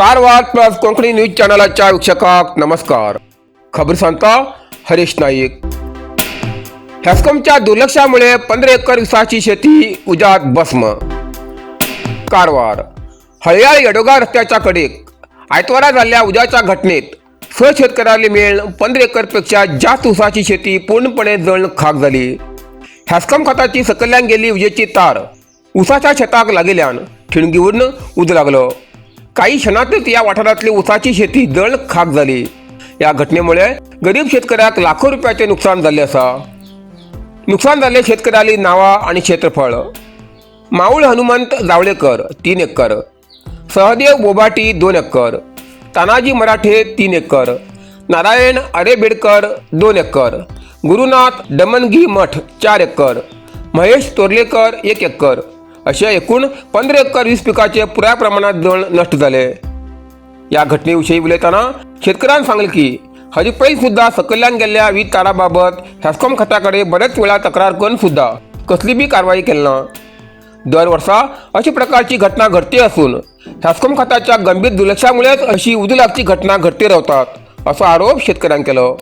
Karwar plus Konkani news चॅनलाच्या वीक्षकांक नमस्कार. खबर सांगता हरीश नाईक. हेस्कॉमच्या दुर्लक्षामुळे 15 एकर ऊसाची शेती उज्यात भस्म. कारवार हळयाळ येडोगा रस्त्याच्या कडेक आयतवारा झालेल्या उज्याच्या घटनेत 6 शेतकऱ्यांनी मिळून 15 एकरपेक्षा जास्त ऊसाची शेती पूर्णपणे जळून खाक झाली. हॅस्कॉम खताची सकल्यान गेली विजेची तार ऊसाच्या शेताक लागिल्ल्यान ठिणगीवरून उज लागलो. काही क्षणातच या वाठारातली ऊसाची शेती जळून खाक झाली. या घटनेमुळे गरीब शेतकऱ्याक लाखो रुपयाचे नुकसान झाले असा. नुकसान झाले शेतकऱ्याली नावा आणि क्षेत्रफळ: माऊळ Hanumant जावळेकर 3 acre, Sahadev boba tea 2 acre, Tanaji मराठे 3 एकर, नारायण अरेबेडकर 2 एकर, गुरुनाथ डमनगी मठ 4 एकर, महेश तोर्लेकर 1 एकर असे एकूण 15 एकर वीज पिकाचे पुराय प्रमाणात जळ नष्ट झाले. या घटनेविषयी उलयतना शेतकऱ्यांनी सांगले की हाजे पयलीं सुद्दां सकयल्यान गेल्ल्या वीज ताराबाबत हेस्कॉम खात्या कडेन बरेच वेळा तक्रार करून सुद्दां कसली बी कारवाई केली ना. दर वर्सा अशा प्रकारची घटना घडती असून हेस्कॉम खात्याच्या गंभीर दुर्लक्षामुळेच अशी उजू लागची घटना घडती रावतात, असो आरोप शेतकऱ्यांनी केलो.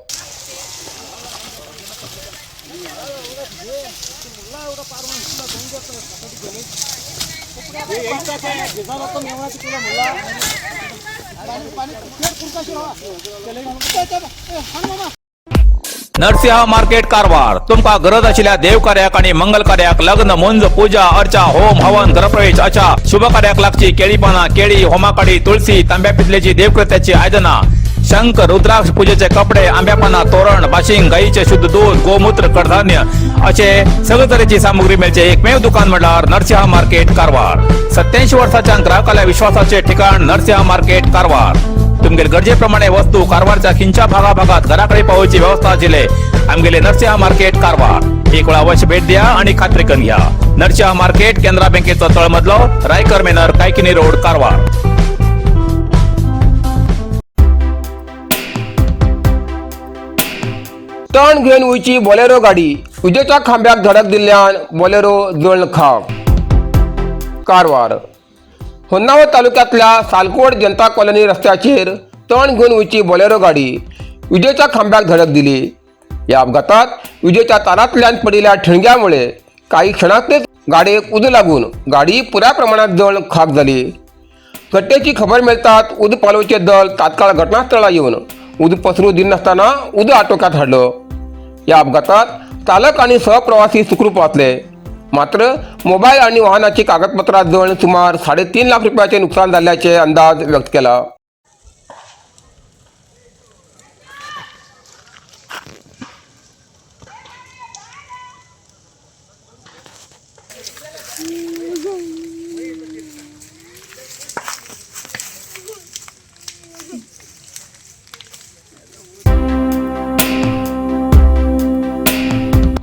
नरसिंह मार्केट कारवार. तुमका गरज आशिल्ल्या देव कार्याक आणि मंगल कार्याक, लग्न, मुंज, पूजा अर्चा, होम हवन, गृहप्रवेश अशा शुभ कार्याक लागची केळी पाना, केळी, होमाकाडी, तुळशी, तांब्या पितलेची देवकृत्याची आयदना, शंख, रुद्राक्ष, पूजेचे कपडे, आंब्यापाना तोरण, बाशिंग, गाईचे शुद्ध दूध, गोमूत्र, कडधान्य असे सगळे तरेची सामुग्री मेळचे एकमेव दुकान म्हणल्यार नरसिंह मार्केट कारवार. 87 वर्षाच्या ग्राहकाला विश्वासाचे ठिकाण नरसिंह मार्केट कारवार. तुमगेले गरजेप्रमाणे वस्तू कारवारच्या खिंच्या भागाभागात घराकडे पावोवची व्यवस्था आशिल्ले आमगेले नरसिंह मार्केट कारवार. एक वेळा अवश्य भेट द्या आणि खात्री करून घ्या. नरसिंह मार्केट, केनरा बँकेचो तळमजलो, रायकर मेनर, कायकिनी रोड, कारवार. तण घेवन वयची बोलेरो गाडी विजेच्या खांब्याक धडक दिल्ल्यान बोलेरो जळून खाक. कारवार होन्नावर तालुक्यातल्या सालकोड जनता कॉलनी रस्त्याचेर तण घेवन वयची बोलेरो गाडी विजेच्या खांब्याक धडक दिली. या अपघातात विजेच्या तारांतल्यान पडिल्ल्या ठिणग्यामुळे काही क्षणातच गाडयेक उजो लागून गाडी पुराय प्रमाणात जळून खाक झाली. घटनेची खबर मेळटात उजो पालोवचे दल तात्काळ घटनास्थळार येवन उजो पसरू दिनासतना उजो आटोक्यात हाडलो. या अपघातात चालक आणि सहप्रवासी सुखरूप वाचले. मात्र मोबाईल आणि वाहनाची कागदपत्रां जळून सुमार 3.5 लाख रुपयाचे नुकसान झाल्याचे अंदाज व्यक्त केला.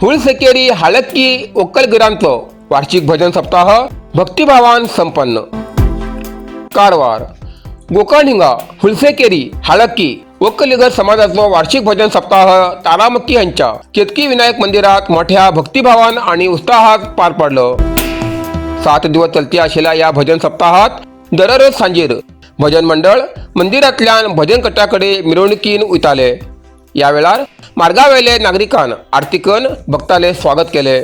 हुळसेकेरी हाळक्की ओक्कलगिरांचो वार्षिक भजन सप्ताह भक्तिभावान संपन्न. कारवार गोकर्ण हिंगा हुलसेकेरी हाळक्की वक्कलिगर समाजाचो वार्षिक भजन सप्ताह तारामक्की हांच्या केतकी विनायक मंदिरात मोठ्या भक्तिभावान आणि उत्साहात पार पडलो. 7 दिवस चलती आशिल्ल्या या भजन सप्ताहात दररोज सांजेर भजन मंडळ मंदिरांतल्यान भजन कट्ट्याकडे मिरवणुकीन वयताले. या वेळार मार्गावेले नागरिकान आरती करून भक्ताले स्वागत केले.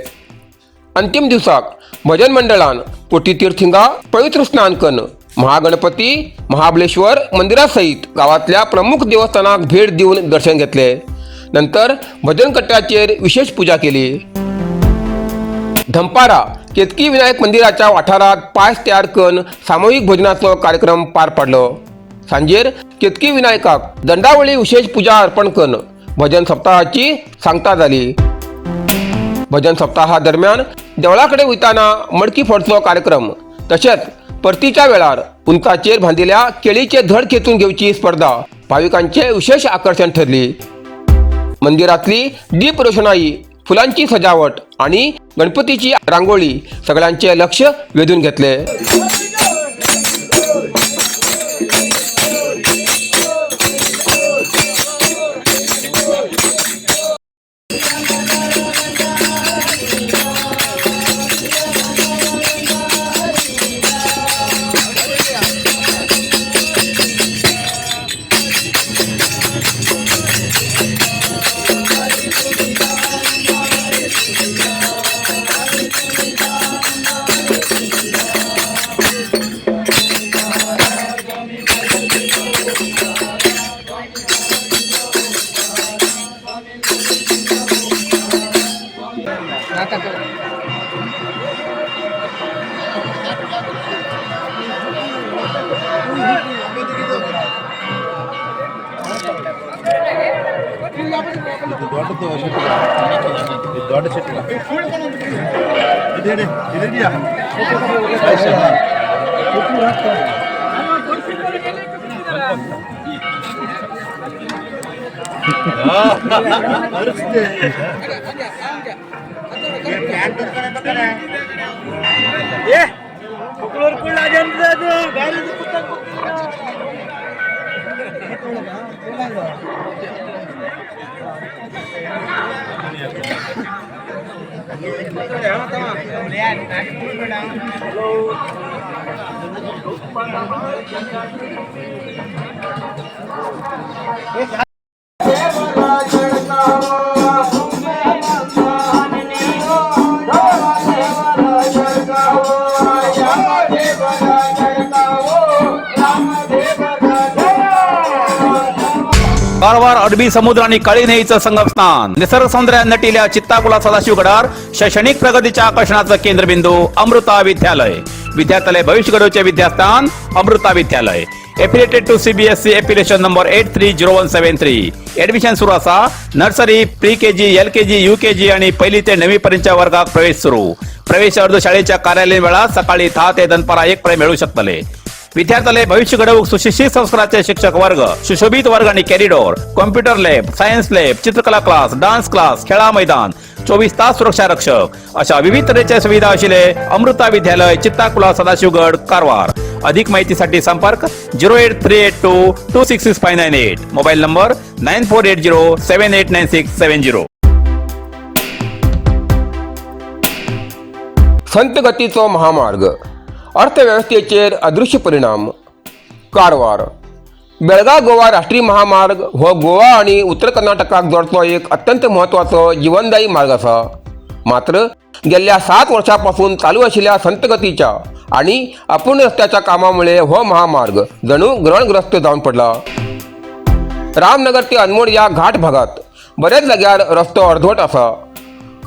अंतिम दिवसाक भजन मंडळान कोटीतीर्थ हिंगा पवित्र स्नान करून महागणपती, महाबळेश्वर मंदिरासहित गावातल्या प्रमुख देवस्थानाक भेट दिवन दर्शन घेतले. नंतर भजन कट्ट्याचेर विशेष पूजा केली. धंपारा केतकी विनायक मंदिराच्या वाठारात पायस तयार करून सामुहीक भोजनाचो कार्यक्रम पार पडलो. सांजेर केतकी विनायकाक दंडावळी विशेष पूजा अर्पण करून भजन सप्ताहाची सांगता जाली. भजन सप्ताहा दरम्यान देवळाकडे वयताना मडकी फोडचो कार्यक्रम तशेंच परतीच्या वेळार उंचाचेर बांदिल्ल्या केळीचे धड खेचून घेवची स्पर्धा भाविकांचे विशेष आकर्षण ठरली. मंदिरातली दीप रोषणाई, फुलांची सजावट आणि गणपतीची रांगोळी सगळ्यांचे लक्ष वेधून घेतले. ಇದು ದೊಡ್ಡದು ಶೆಟ್ಟಿ, ಇದು ದೊಡ್ಡ ಶೆಟ್ಟಿ. ಇದು ಹೇಳಿ, ಇದು ಇದೆಯಾ? कारवार अरबी समुद्र आणि काळी न्हंयेचं संगमस्थान, निसर्ग सौंदर्यात नटिल्या चित्ताकुला सदाशिवगडार शैक्षणिक प्रगतीच्या आकर्षणाचं केंद्रबिंदू अमृता विद्यालय. विद्यार्थ्यालय भविष्य घडवचे विद्यास्थान Amrita Vidyalaya. Affiliated to CBSE, affiliation number 830173. Admission सुरू असा. Nursery, pre KG, LKG, UKG आणि पहिली ते नववी पर्यंतच्या वर्गात प्रवेश सुरू. प्रवेश अर्ज शाळेच्या कार्यालयीन वेळात सकाळी 10 ते दनपारा 1 पर्यंत मिळू शकतले. विद्यार्थ्याला भविष्य घडवूक सुशिक्षित संस्काराचे शिक्षक वर्ग, सुशोभित वर्ग आणि corridor, computer lab, science lab, चित्रकला क्लास, डान्स क्लास, खेळा मैदान, 24 तास सुरक्षा रक्षक अशा विविध तऱ्हेच्या सुविधा असलेले अमृता विद्यालय, चित्ताकुला, सदाशिवगड, कारवार. अधिक माहितीसाठी संपर्क 08382266598, mobile number 9480789670. संत गतीचो महामार्ग, अर्थवेवस्थेचेर अदृश्य परिणाम. कारवार. बेळगाव गोवा राष्ट्रीय महामार्ग हो गोवा आनी उत्तर कर्नाटकाक जोडचो एक अत्यंत म्हत्वाचो जिवनदायी मार्ग आसा. मात्र गेल्ल्या 7 वर्सां पासून चालू आशिल्ल्या संतगतीच्या आनी अपूर्ण रस्त्याच्या कामामुळे हो महामार्ग जणू ग्रहणग्रस्त जावन पडला. रामनगर ते अनमोड या घाट भागात बऱ्याच जाग्यार रस्तो अर्धवट आसा.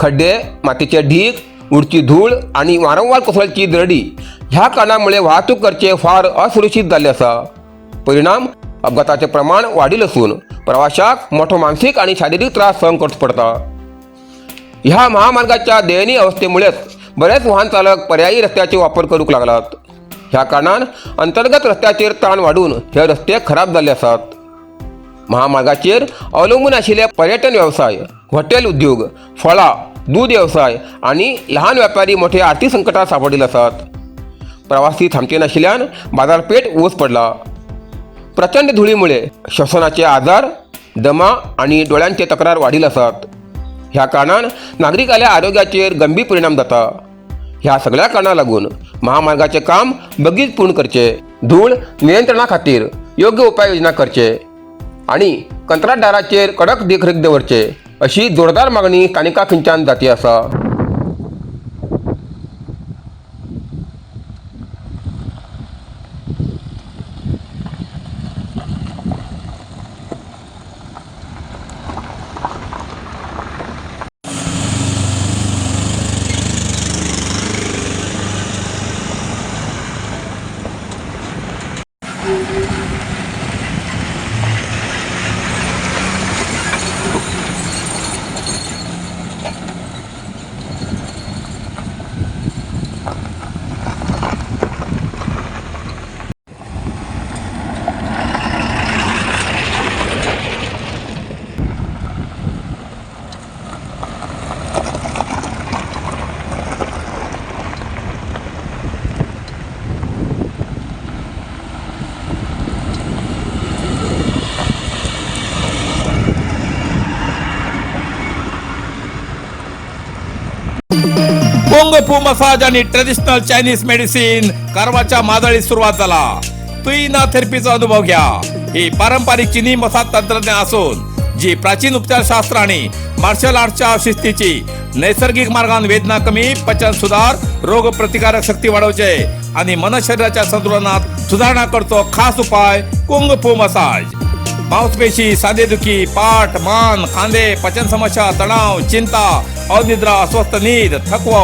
खड्डे, मातीचे ढीग, उडची धूळ आणि वारंवार कोसळची दरडी ह्या कारणामुळे वाहतूक करचे फार असुरक्षित जाल्ले आसा. परिणाम, अपघाताचे प्रमाण वाडिल्लें असून प्रवाशाक मोठो मानसीक आणि शारिरीक त्रास सहन करचो पडटा. ह्या महामार्गाच्या दयनीय अवस्थेमुळेच बरेच वाहन चालक पर्यायी रस्त्याचे वापर करूंक लागलात. ह्या कारणान अंतर्गत रस्त्याचेर ताण वाडून हे रस्ते खराब जाल्ले आसात. महामार्गाचेर अवलंबून आशिल्ले पर्यटन वेवसाय, हॉटेल उद्योग, फळां, दूद वेवसाय आनी लहान व्यापारी मोठे आर्थीक संकटात सांपडिल्ले आसात. प्रवासी थांबचे नाशिल्ल्यान बाजारपेठ ऊस पडला. प्रचंड धुळीमुळे श्वसनाचे आजार, दमा आनी डोळ्यांचे तक्रार वाडिल्ले आसात. ह्या कारणान नागरिकांल्या आरोग्याचेर गंभीर परिणाम जाता. ह्या सगळ्या कारणां लागून महामार्गाचे काम बेगीन पूर्ण करचे, धूळ नियंत्रणा खातीर योग्य उपाययोजना करचे आणि कंत्राटदाराचेर कडक देखरेख दवरचे अशी जोरदार मागणी स्थानिकां खंयच्यान जाती आसा. कुंग फू मसाज आणि ट्रेडिशनल चायनीज मेडिसिन कारवारच्या मादळीत सुरुवात झाला. तुईना थेरपीचा अनुभव घ्या. ही पारंपरिक चिनी मसाज तंत्रज्ञान असून जी प्राचीन उपचारशास्त्र आणि मार्शल आर्टच्या शिस्तीची नैसर्गिक मार्गान वेदना कमी, पचन सुधार, रोग प्रतिकारक शक्ती वाढवचे आणि मन शरीराच्या संतुलनात सुधारणा करतो खास उपाय कुंग फू मसाज. मांसपेशी, सांधेदुखी, पाठ, मान, खांदे, पचन समस्या, तणाव, चिंता, अनिद्रा, अस्वस्थ नीद, थकवा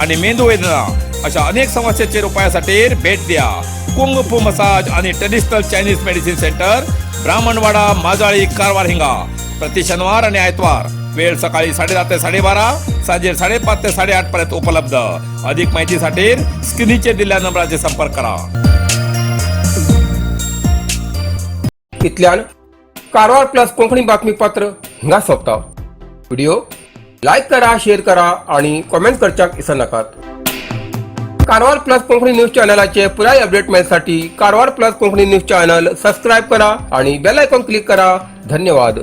आणि मेंदू वेदना अशा अनेक समस्यांचे उपायासाठी भेट द्या कुंग फू मसाज आणि traditional Chinese medicine centre, Brahmanwada, Majali, Karwar Hinga. प्रति शनिवार आणि आयतवार. वेळ सकाळी 10:30 ते 12:30, सांजे 5:30 ते 8:30 पर्यंत उपलब्ध. अधिक माहितीसाठी स्क्रीनचे दिलेल्या नंबराचे संपर्क करा. इतल्यान कारवार प्लस कोंकणी बातमीपत्र हिंगा सोंपता. व्हिडिओ लायक करा, शेअर करा आणि कॉमेंट करच्याक विसरनाकात. कारवार प्लस कोंकणी न्यूज चॅनलाचे पुराय update मेळसाठी Karwar plus Konkani news channel subscribe करा आणि बेल आयकॉन क्लिक करा. धन्यवाद.